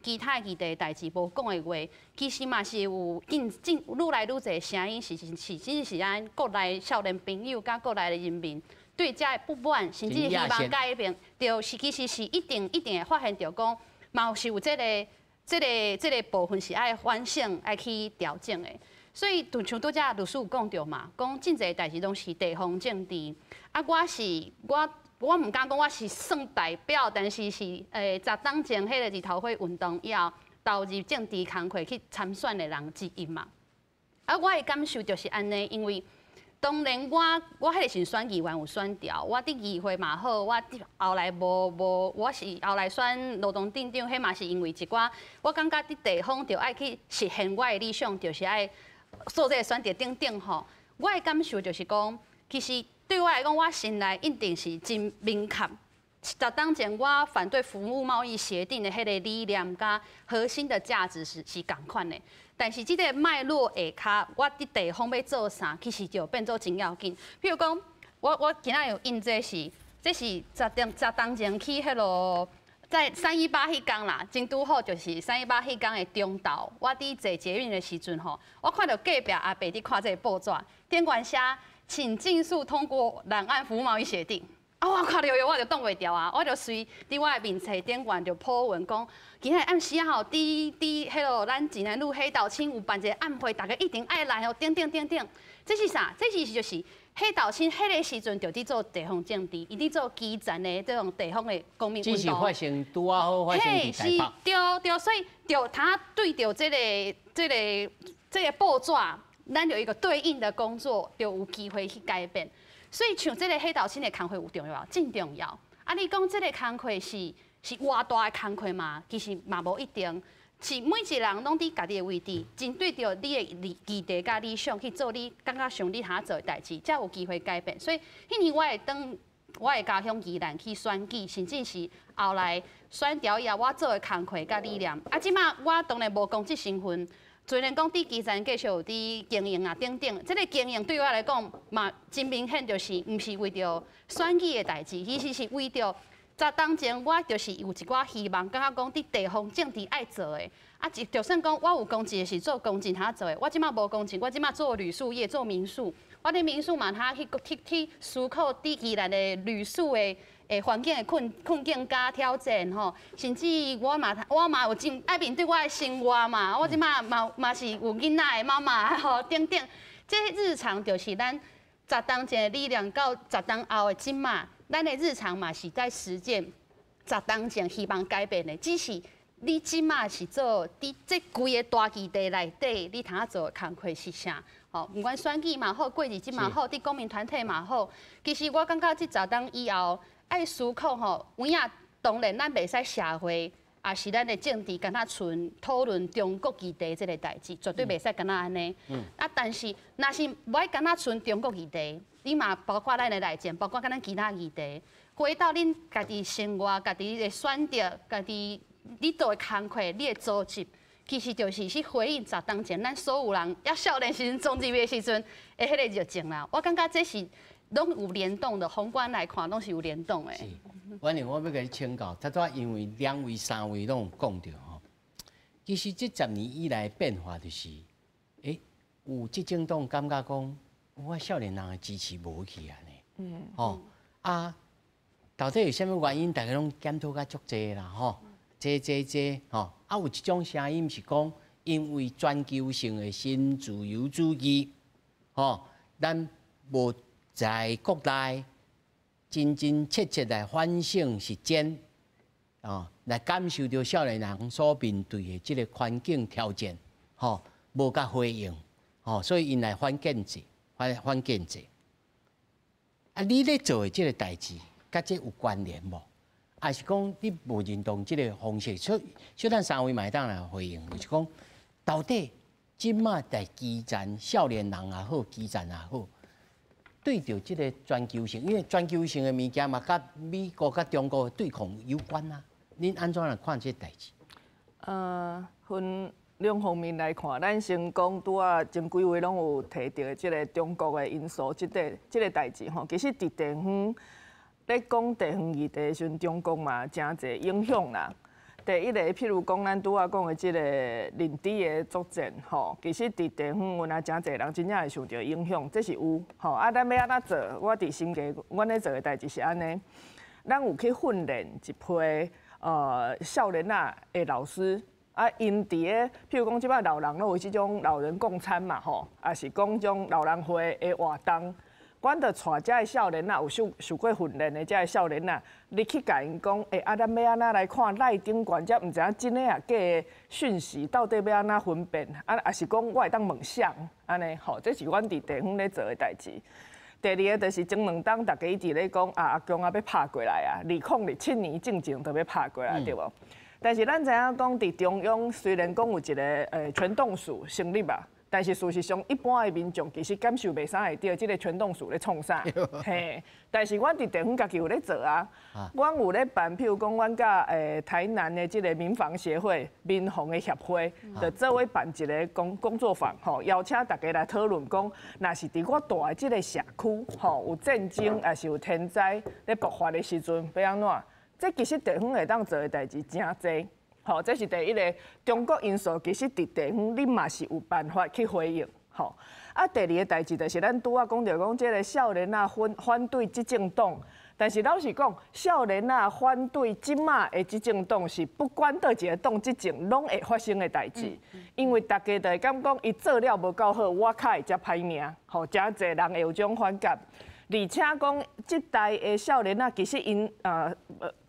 其他議題代誌無講的話，其實嘛是有進進愈來愈濟聲音，是真是咱國內少年朋友佮國內的人民對這个不滿，甚至希望改變，就是其實是一定一定會發現著講，嘛是有這个部分是愛反省、愛去調整的。所以，就像拄才律師有講著嘛，講真濟代誌攏是地方政治。啊，我毋敢講我是算代表，但是是十冬前彼個日頭火運動以後投入政治工課去參選的人之一嘛。啊，我的感受就是按呢，因為當然我彼個時陣選議員有選著，我佇議會嘛好，我後來無無，我是後來選羅東鎮長，彼嘛是因為一寡，我感覺佇地方就愛去實現我的理想，就是愛做這个選擇等等吼。我的感受就是講，其實對我來講，我心內一定是真明確。十冬前我反對服務貿易協定的彼个理念佮核心的價值是仝款的，但是這个脈絡下跤，我佇地方欲做啥，其實就變做真要緊。譬如講，我今仔有印這是，這是十冬前去彼囉在318彼工啦，真拄好就是318彼工的中晝，我佇坐捷運的時陣吼，我看著隔壁阿伯佇看這个報紙，頂懸寫請盡速通過兩岸服務貿易協定。啊！我看著伊，我就擋袂牢啊！我就隨佇我的面冊頂懸就 po 文講，今仔暗時啊吼，佇彼囉咱濟南路黑道青有辦一个暗會，大家一定愛來哦！等等等等，這是啥？這是就是火豆亲彼个时阵就伫做地方政治，伊伫做基层的这种地方的公民运动。只是发生拄仔好发生伫台北。对对，所以就他对著这个报纸，咱有一个对应的工作，就有机会去改变。所以像这个火豆亲的工课有重要，真重要。啊，你讲这个工课是偌大的工课嘛？其实嘛无一定。是每一个人拢伫家己的位置，针对著你的议题佮理想去做你感觉想你通做的代志，才有机会改变。所以，彼年我会转我的家乡宜兰去选举，甚至是后来选掉以后，我做的工课佮理念。啊，这马我当然无公职身份，虽然讲伫基层继续有伫经营啊等等，这个经营对我来讲嘛真明显，就是毋是为著选举的代志，其实是为著十当前，我就是有一寡希望，感觉讲伫地方政治爱做的，啊，就算讲我有公职的是做公职通做的，我这马无公职，我这马做旅宿业，做民宿，我伫民宿嘛，通去思考伫宜兰的旅宿的环境的困境佮挑战吼，甚至我嘛有真爱面对我的生活嘛，我这马嘛是有囡仔的妈妈吼等等，这日常就是咱十当前的理念到十当后的这马。咱的日常嘛是在实践十当前希望改变的，只是你这马是做伫这规个大议题内底，你通做的工课是啥？吼，毋管选举嘛好，过日子嘛好，伫公民团体嘛好，其实我感觉这十当以后爱思考吼，有影当然咱袂使社会，也是咱的政治，敢若賰讨论中国议题这个代志，绝对袂使敢若按呢。啊，但是若是无爱敢若賰中国议题，你嘛包括咱的内政，包括咱其他议题，回到恁家己生活、家己的选择、家己你做的工课、你的组织，其实就是去回应十当前咱所有人犹少年时阵总入的时阵的彼个热情啦。我感觉这是拢有联动的，宏观来看拢是有联动的。是，婉玲，我欲共你请教，拄才因为两位、三位拢有讲著吼，其实这十年以来变化就是，有这种党感觉讲，我少年人的支持无去啊呢。吼啊，到底有啥物原因？大家拢检讨甲足济啦，吼，这吼啊，有一种声音是讲，因为全球性的新自由主义，吼，咱无在国内真真切切来反省实践，哦，来感受著少年人所面对的这个环境挑战，吼，无共回应，吼，所以𪜶来反建制，反建制。啊，你咧做的这个代志，佮这有关联无？还是讲你无认同这个方式？小小等三位嘛会当来回应，就是讲到底这马在基层少年人也好，基层也好，对著这个全球性，因为全球性的物件嘛，佮美国、佮中国的对抗有关啊。恁按怎来看这个代志？分两方面来看，咱先讲拄仔前几位拢有提著的这个中国的因素，这个代志吼，其实伫地方咧讲地方议题的时阵，中国嘛诚济影响啦。第一个，譬如讲咱拄仔讲的这个认知的作战吼，其实伫地方有若诚济人真正会受著影响，这是有吼。啊，咱欲按怎做？我伫新家，阮咧做的代志是按呢，咱有去训练一批少年仔的老师。啊，𪜶伫咧，譬如讲，这摆老人拢有这种老人共餐嘛，吼，抑是讲种老人会的活动，阮就带遮的少年仔，有受过训练的遮的少年仔，你去共𪜶讲，啊，咱欲按怎来看 LINE 顶悬遮毋知影真的抑假的讯息，到底欲按怎分辨？啊，抑是讲我会当问谁？按呢，吼，这是阮伫地方咧做的代志。第二个就是前两冬，大家一直咧讲啊，阿共啊欲拍过来啊，2007年进前就欲拍过来，对无？但是咱知影讲，伫中央虽然讲有一个全动署成立啊，但是事实上一般的民众其实感受袂啥会著这个全动署咧创啥，嘿。但是阮伫地方家己有咧做啊，阮有咧办，譬如讲，阮佮台南的这个民防协会、民防的协会，就做伙办一个工作坊，吼，邀请大家来讨论讲，若是伫我蹛的这个社区，吼，有战争，抑是有天灾咧爆发的时阵，欲按怎？这其实地方会当做的代志诚济，吼，这是第一个中国因素，其实伫地方你嘛是有办法去回应，吼。啊，第二个代志就是咱拄仔讲著讲，这个少年仔反对执政党，但是老實講，少年仔反對這馬的執政黨是不管佗一个黨執政，攏會發生的代誌。因為大家就會感覺伊做了無夠好，我較會遮歹命，吼，誠濟人會有這種反感。而且講，這代的少年仔其實𪜶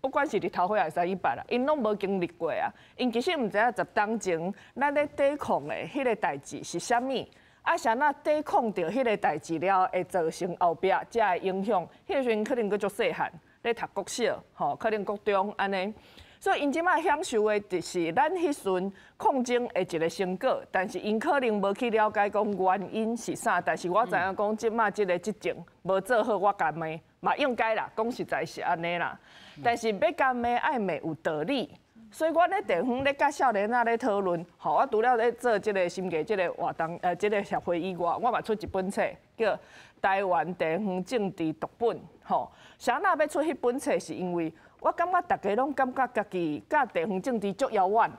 不管是日頭花抑是318啦，𪜶攏無經歷過啊。𪜶其實毋知影10冬前咱咧抵抗的彼个代誌是啥物，啊，是按怎抵抗著彼个代誌了，會造成後壁遮的影響。彼个時陣可能閣足細漢，咧讀國小，吼，可能國中按呢。所以𪜶這馬享受的就是咱彼陣抗爭的一个成果，但是𪜶可能無去了解講原因是啥。但是我知影講這馬這个執政無做好，我共罵嘛應該啦，講實在是按呢啦。但是欲共罵愛罵有道理，所以我咧地方咧佮少年仔咧討論，吼，我除了咧做這个審計這个活動，這个協會以外，我嘛出一本冊叫《台灣地方政治讀本》，吼。啥那欲出彼本冊是因為我感覺大家攏感覺家己佮地方政治足遙遠，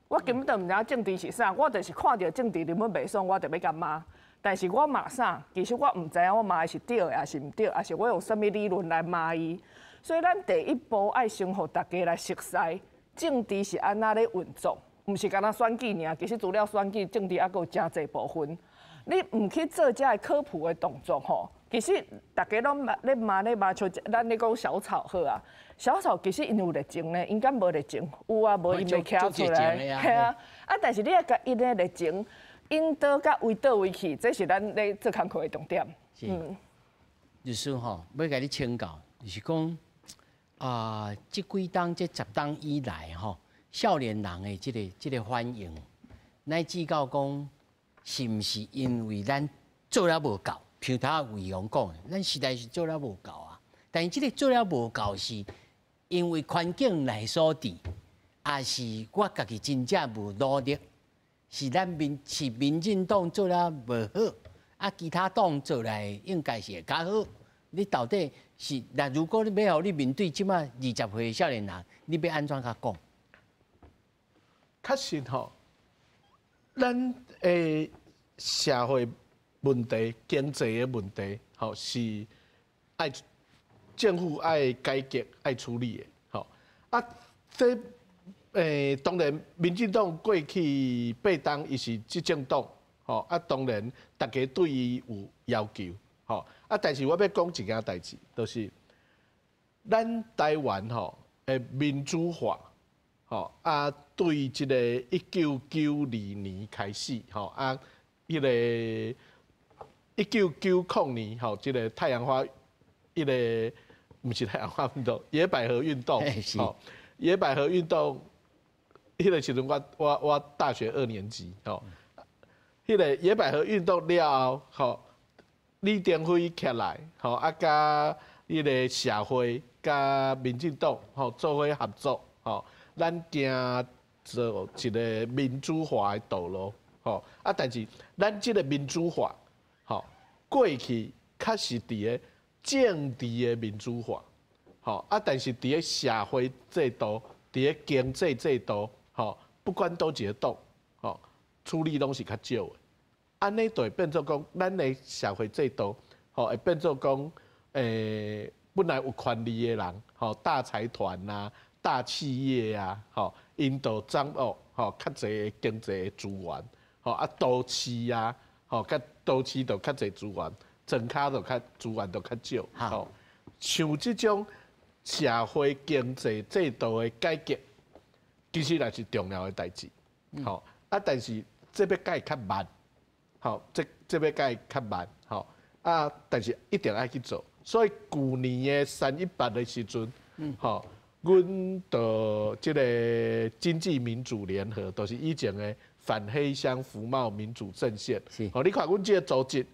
我根本就毋知影政治是啥，我就是看著政治人物袂爽，我就欲共罵。但是我罵啥，其實我毋知影我罵的是對的，抑是毋對，抑是我用啥物理論來罵伊。所以咱第一步愛先予大家來熟悉政治是按怎咧運作，毋是干焦選舉爾。其實除了選舉，政治猶閣有誠濟部分。你毋去做這个科普的動作吼，其實大家攏罵咧罵咧罵，像咱咧講小草好啊。小草其實𪜶有熱情呢，𪜶敢無熱情？有啊，無𪜶袂徛出來。係啊，啊，但是你愛共𪜶的熱情引導到為佗位去，這是咱咧做工課的重點。是，律師吼，欲共你請教，就是講啊，這幾冬這10冬以來吼，少年人的這个反應，乃至到講，是毋是因為咱做了無夠？像頭仔魏陽講的，咱實在是做了無夠啊。但是這个做了無夠，是因為環境來所致，抑是我家己真正無努力？是咱民進黨做了無好，啊，其他黨做來應該是會較好。你到底是那？如果你欲予你面對這馬20歲少年人，你欲按怎共講？確實吼，咱的社會問題、經濟的問題，吼是愛政府愛改革、愛處理的，吼啊，這當然民進黨過去8冬伊是執政黨，吼啊，當然大家對伊有要求，吼啊，但是我欲講一件代誌，就是咱台灣吼的民主化，吼啊，對這個1992年開始，吼啊，彼个1990年吼，這个太陽花，彼个毋是太陽花運動，野百合運動，吼，野百合運動，彼个時陣我大學二年級，吼，彼个野百合運動了後，吼，李登輝起來，吼，啊，佮彼个社會佮民進黨，吼，做伙合作，吼，咱行做一个民主化的道路，吼，啊，但是咱這个民主化，吼，過去確實佇个政治的民主化，吼，啊，但是佇个社會制度、佇个經濟制度，吼，不管佗一个黨，吼，處理攏是較少的。按呢就會變做講，咱的社會制度，吼，會變做講，本來有權力的人，吼，大財團啊、大企業啊，吼，𪜶就掌握，吼，較濟經濟的資源，吼，啊，都市啊，吼，較都市就較濟資源，莊跤就較資源就較少，吼，像這種社會經濟制度的改革，其實也是重要的代誌，吼，啊，但是這欲改較慢，吼，這欲改較慢，吼，啊，但是一定愛去做。所以舊年的318的時陣，吼，阮就這个經濟民主聯合，就是以前的反黑箱服貿民主陣線。吼，你看阮這个組織，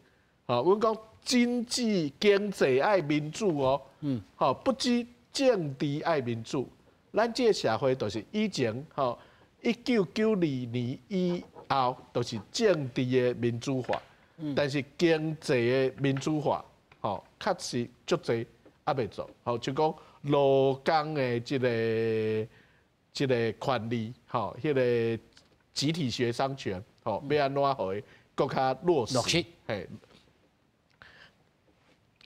吼，阮講經濟經濟愛民主哦，吼，不止政治愛民主，咱這个社會就是以前吼，1992年以後，就是政治的民主化，但是經濟的民主化，吼，確實足濟猶未做，吼，就講勞工的這个權利，吼，彼个集體協商權，吼，欲按怎予伊閣較落實？嘿，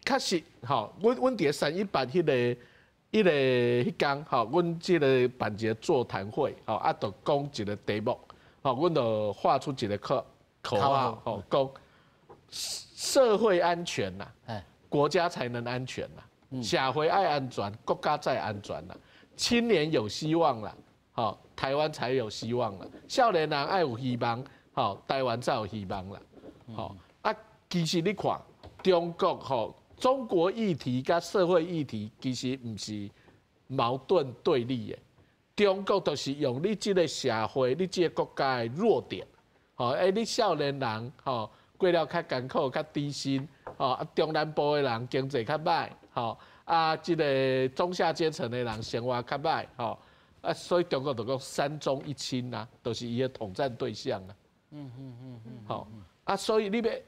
確實吼，阮佇318彼個彼工吼，阮這個辦一個座談會，吼啊，就講一個題目，吼，阮就畫出一個口號，吼，講社會安全啦，國家才能安全啦，社會愛安全，國家才安全啦，青年有希望啦，吼，台灣才有希望啦，少年人愛有希望，吼，台灣才有希望啦，吼啊，其實你看中國吼，中國議題佮社會議題其實毋是矛盾對立的，中國就是用你這個社會、你這個國家的弱點，吼，你少年人吼過了較艱苦、較低薪，吼啊中南部的人經濟較䆀，吼啊這個中下階層的人生活較䆀，吼啊所以中國就講三中一輕啊，就是伊的統戰對象啊。吼啊，所以你欲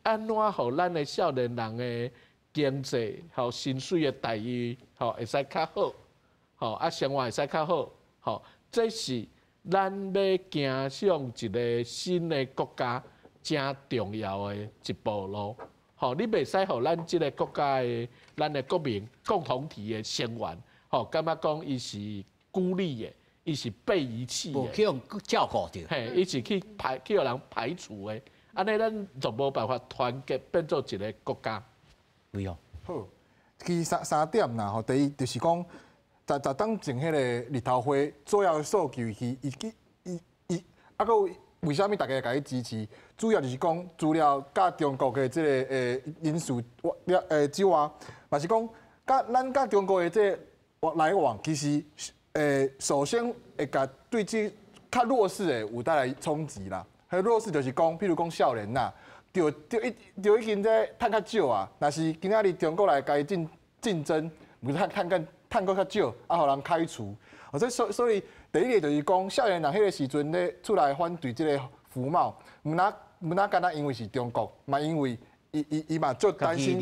按怎予咱的少年人的經濟吼薪水的待遇吼會使較好，吼啊生活會使較好，吼這是咱欲走向一個新的國家誠重要的一步路。吼，你袂使予咱這個國家的咱的國民共同體的成員，吼感覺講伊是孤立的，伊是被遺棄的，無去予照顧著，嘿，伊是去予人排除的。按呢，咱就無辦法團結變做一個國家。對哦。好，其實三點啦，吼，第一就是講，十當前彼個日頭花主要訴求是伊伊伊，啊，閣有為啥物大家共伊支持？主要就是講，除了佮中國的這個因素之外，嘛是講，佮咱佮中國的這個來往，其實首先會共對這較弱勢的有帶來衝擊啦。彼弱勢就是講，譬如講少年仔，就已經這趁較少啊。若是今仔日中國來共伊競爭，毋是趁閣較少，啊，予人開除。所以第一個就是講，少年人彼個時陣咧出來反對這個服貿，毋若干焦因為是中國，嘛因為伊嘛足擔心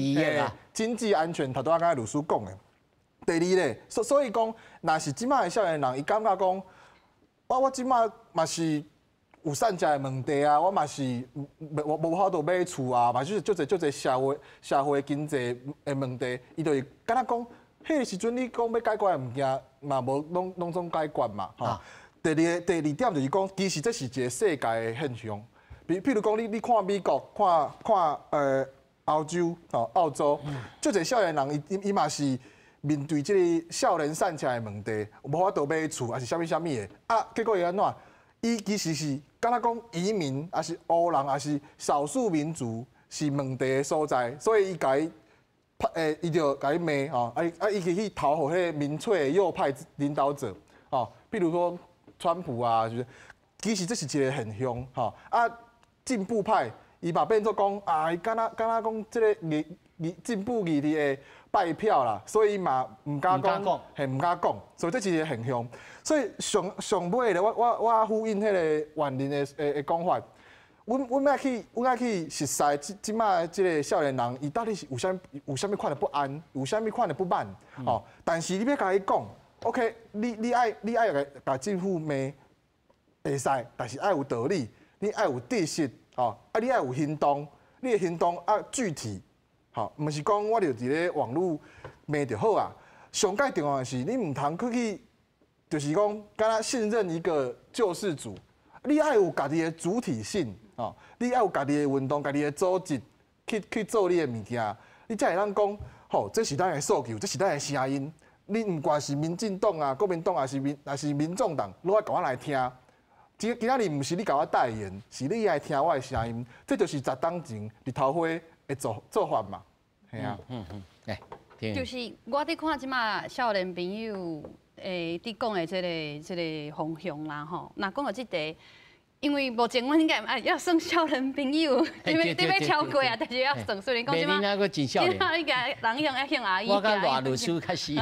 經濟安全。頭拄仔敢律師講的。第二咧，所以講，若是這馬的少年人，伊感覺講，我這馬嘛是有散食的問題啊，我嘛是無法度買厝啊，嘛是足濟足濟社會經濟的問題，伊就會敢若講，彼個時陣你講欲解決的物件，嘛無攏總解決嘛，吼。第二點就是講，其實這是一個世界的現象。譬如講，你看美國，看歐洲，吼澳洲，足濟少年人，伊嘛是面對這個少年散赤的問題，無法度買厝，抑是啥物啥物的，啊，結果會按怎？伊其實是敢若講移民，抑是黑人，抑是少數民族是問題的所在，所以伊共伊伊就共伊罵吼，啊伊去討好彼個民粹的右派領導者，吼，比如說川普啊，就是其實這是一個現象，吼啊進步派伊嘛變做講啊，伊敢若講這個議進步議題會敗票啦，所以嘛毋敢講，嘿毋敢講，所以這是一個現象。所以上尾咧，我呼應彼個婉玲的講法，阮愛去熟似這馬這個少年人，伊到底是有啥物款的不安，有啥物款的不滿，哦。但是你欲共伊講，OK，你愛共政府罵會使，但是愛有道理，你愛有知識，哦，啊你愛有行動，你的行動愛具體，吼，毋是講我就佇咧網路罵就好啊。上蓋重要的是，你毋通去，就是講，敢若信任一個救世主，你愛有家己的主體性，哦，你愛有家己的運動、家己的組織去做你的物件，你才會當講，吼，這是咱的訴求，這是咱的聲音。你毋管是民進黨啊、國民黨，抑是民眾黨，攏愛共我來聽。今仔日毋是你共我代言，是你愛聽我的聲音。這就是十當前日頭花的做法嘛，嘿啊。來，就是我佇看這馬少年朋友佇講的這個方向啦吼。若講到這題，因為目前阮應該愛猶算少年朋友，你欲超過啊，但是猶算雖然講這馬，你閣真少年，應該人用愛向阿姨。我佮賴律師較是。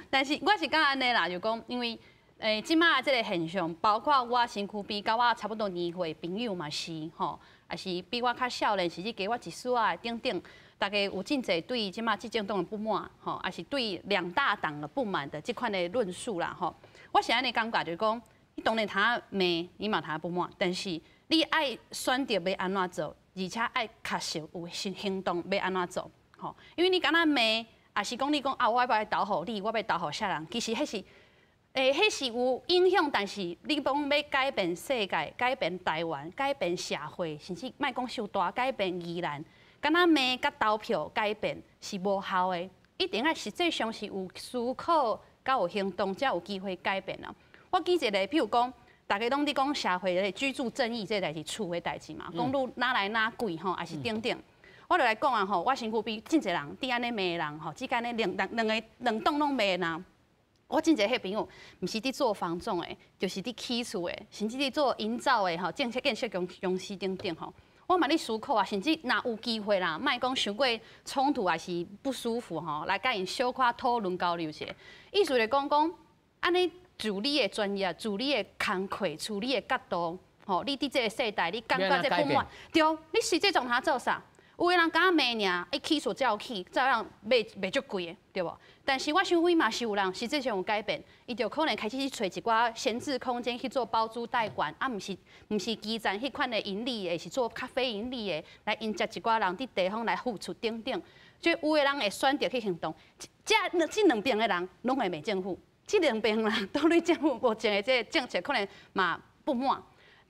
但是我是感覺按呢啦，就講因為這馬這個現象，包括我身軀邊佮我差不多年歲朋友嘛是吼，抑是比我較少年，甚至加我一歲仔等等。大家有真濟對這馬執政黨的不滿，吼，抑是對兩大黨的不滿的這款的論述啦，吼。我是按呢感覺，就是講，你當然通罵，你嘛通不滿，但是你愛選擇欲按怎做，而且愛確實有行行動欲按怎做，吼，因為你敢若罵，抑是講你講啊，我欲投予你，我欲投予啥人，其實彼是，彼是有影響，但是你講欲改變世界、改變台灣、改變社會，甚至莫講傷大，改變宜蘭，敢若罵佮投票改變是無效的，一定愛實際上是有思考、佮有行動，才有機會改變啊。我舉一個，譬如講，大家攏佇講社會的居住正義這代誌，厝的代誌嘛，講愈哪來哪貴吼，抑是等等。我就來講啊吼，我身軀邊真濟人佇按呢罵人吼，之間呢兩兩兩个兩黨攏罵人。我真濟彼朋友，毋是佇做房仲的，就是佇起厝的，甚至佇做營造的吼，建設建設公公司等等吼。我嘛咧思考啊，甚至若有機會啦，莫講傷過衝突抑是不舒服吼，來共𪜶小可討論交流一下。意思咧講講，按呢就你的專業，就你的工課，處理的角度，吼，你佇這个世代，你感覺這不滿，對，你實際上通做啥？有的人敢若罵爾，伊起厝才有起，照樣賣賣足貴的，對無？但是我想講嘛是有人實際上有改變，伊就可能開始去揣一寡閒置空間去做包租代管，啊，毋是基層彼款的盈利的，是做較非盈利的，來迎接一寡人佇地方來付出等等。所以有的人會選擇去行動，這這兩邊的人攏會罵政府，這兩邊人都對政府目前的這个政策可能嘛不滿。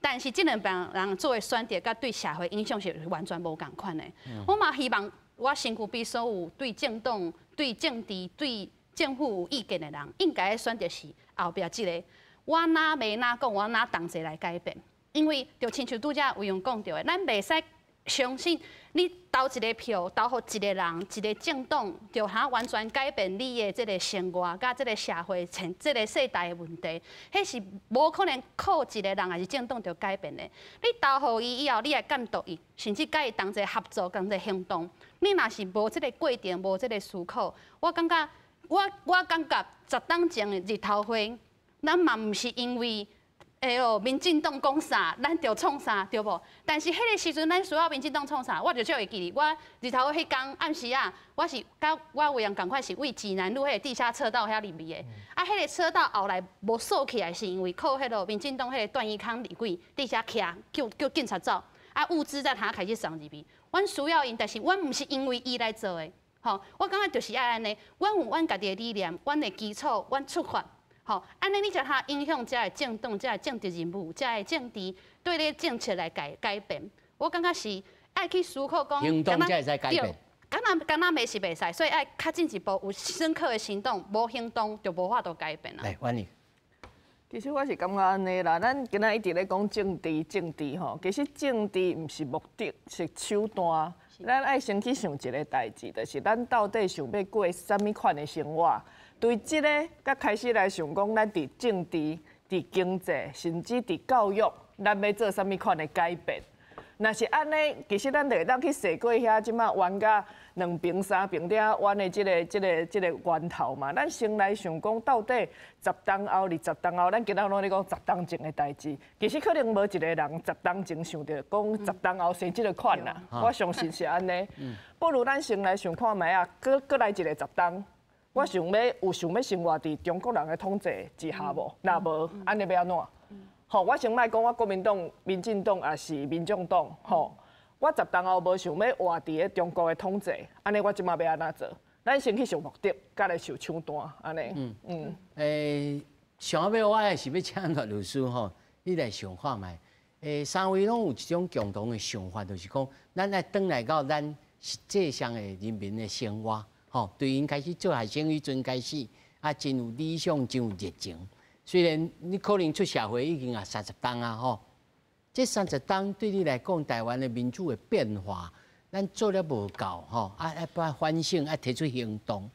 但是這兩邊人做的選擇，佮對社會影響是完全無仝款的。我嘛希望我身軀邊所有對政黨、對政治、對政府有意見的人，應該選擇是後壁這个。我哪罵哪講，我哪同齊來改變。因為就親像拄才委員講著的，咱袂使相信你投一个票，投予一个人、一个政黨，就哈完全改變你的這个生活，佮這个社會、成這个世代的問題，彼是無可能靠一个人抑是政黨就改變的。你投予伊以後，你來監督伊，甚至佮伊同齊合作、同齊行動。你若是無這个過程、無這个思考，我感覺，我感覺十冬前的日頭花，咱嘛毋是因為。哎喲，民進黨講啥，咱就創啥，對無？但是彼个時陣，咱需要民進黨創啥，我就足會記得。我日頭彼工暗時啊，我是佮我委員仝款是為濟南路彼个地下車道遐入去的。啊，彼个車道後來無鎖起來，是因為靠彼个民進黨彼個段宜康立委佇遐徛，叫叫警察走，啊，物資才通開始送入去。阮需要𪜶，但是阮毋是因為伊來做的。吼，我感覺就是愛按呢，阮有阮家己的理念，阮的基礎，阮出發。吼，按呢你才通影響遮的政黨、遮的政治人物、遮的政治對你政策來改改變。我感覺是愛去思考講，行動才會使改變。敢若敢若罵是袂使，所以愛較進一步有深刻的行動，無行動就無法度改變啦。來，婉玲。其實我是感覺按呢啦，咱今仔一直咧講政治，政治吼，其實政治毋是目的，是手段。咱愛先去想一个代誌，就是咱到底想欲過啥物款的生活。對這个，才開始來想講，咱佇政治、佇經濟，甚至佇教育，咱欲做啥物款的改變。若是按呢，其實咱就會當去踅過遐，這馬冤甲兩爿三爿遐冤的這个源頭嘛。咱先來想講，到底十冬後、20冬後，咱今仔攏咧講十冬前的代誌，其實可能無一个人十冬前想著講十冬後生這个款啦。我相信是按呢。不如咱先來想看覓啊，閣閣來一个十冬。我想欲有想欲生活佇中國人的統治之下無？若無，按呢欲按怎？吼，我先莫講我國民黨、民進黨抑是民眾黨，吼，我十冬後無想欲活佇咧中國的統治，按呢我這馬欲按怎做？咱先去想目的，再來想手段，按呢。上尾我也是欲請賴律師吼，你來想看覓？三位攏有一種共同的想法，就是講，咱愛轉來到咱實際上的人民的生活。吼，對𪜶開始做學生彼陣開始，啊，真有理想，真有熱情。雖然你可能出社會已經啊三十冬啊吼，這三十冬對你來講，台灣的民主的變化，咱做了無夠吼，啊，愛反省，愛提出行動。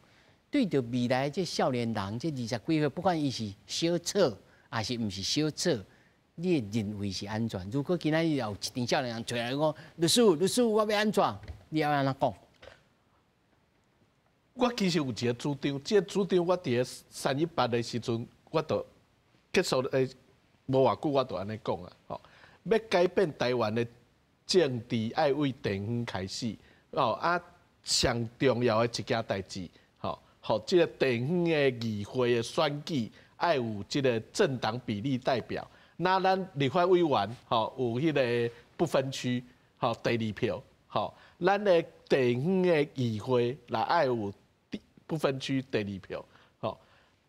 對著未來這少年人，這二十幾歲，不管伊是小草，抑是毋是小草，你會認為是按怎？如果今仔日有一陣少年人揣來講，律師，律師，我欲按怎？你要按怎講？我其實有一个主張，這个主張我佇咧318的時陣，我就結束的無偌久，我就按呢講啊，吼，欲改變台灣的政治，愛為地方開始，哦啊，上重要的一件代誌，吼，予這个地方的議會的選舉，愛有這个政黨比例代表。那咱立法委員，吼，有彼个不分區，吼第二票，吼，咱的地方的議會若愛有不分區第二票，吼，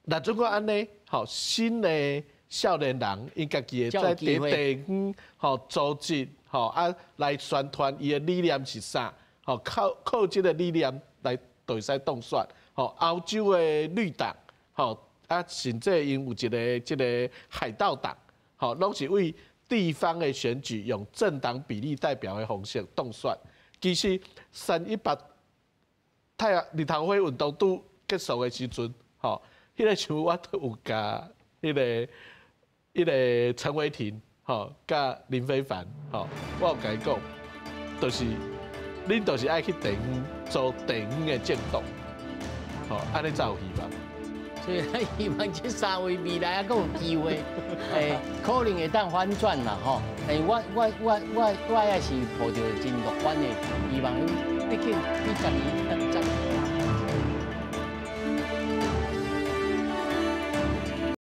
若如果按呢，吼，新的少年人𪜶家己會在佇地方吼組織，吼啊來宣傳伊的理念是啥，吼靠這個理念來就會使當選，吼，歐洲的綠黨，吼啊甚至𪜶有一个這个海盜黨，吼，攏是為地方的選舉用政黨比例代表的方式當選。其實318太陽日頭火運動拄結束的時陣，吼，彼个時我都有共彼个陳偉霆，吼，佮林飛帆，吼，我有共伊講，就是，恁就是愛去地方做地方的政黨，吼，按呢才有希望。所以咱希望這三位未來還閣有機會，可能會當反轉啦，吼。但是我也是抱著真樂觀的希望，畢竟幾十年。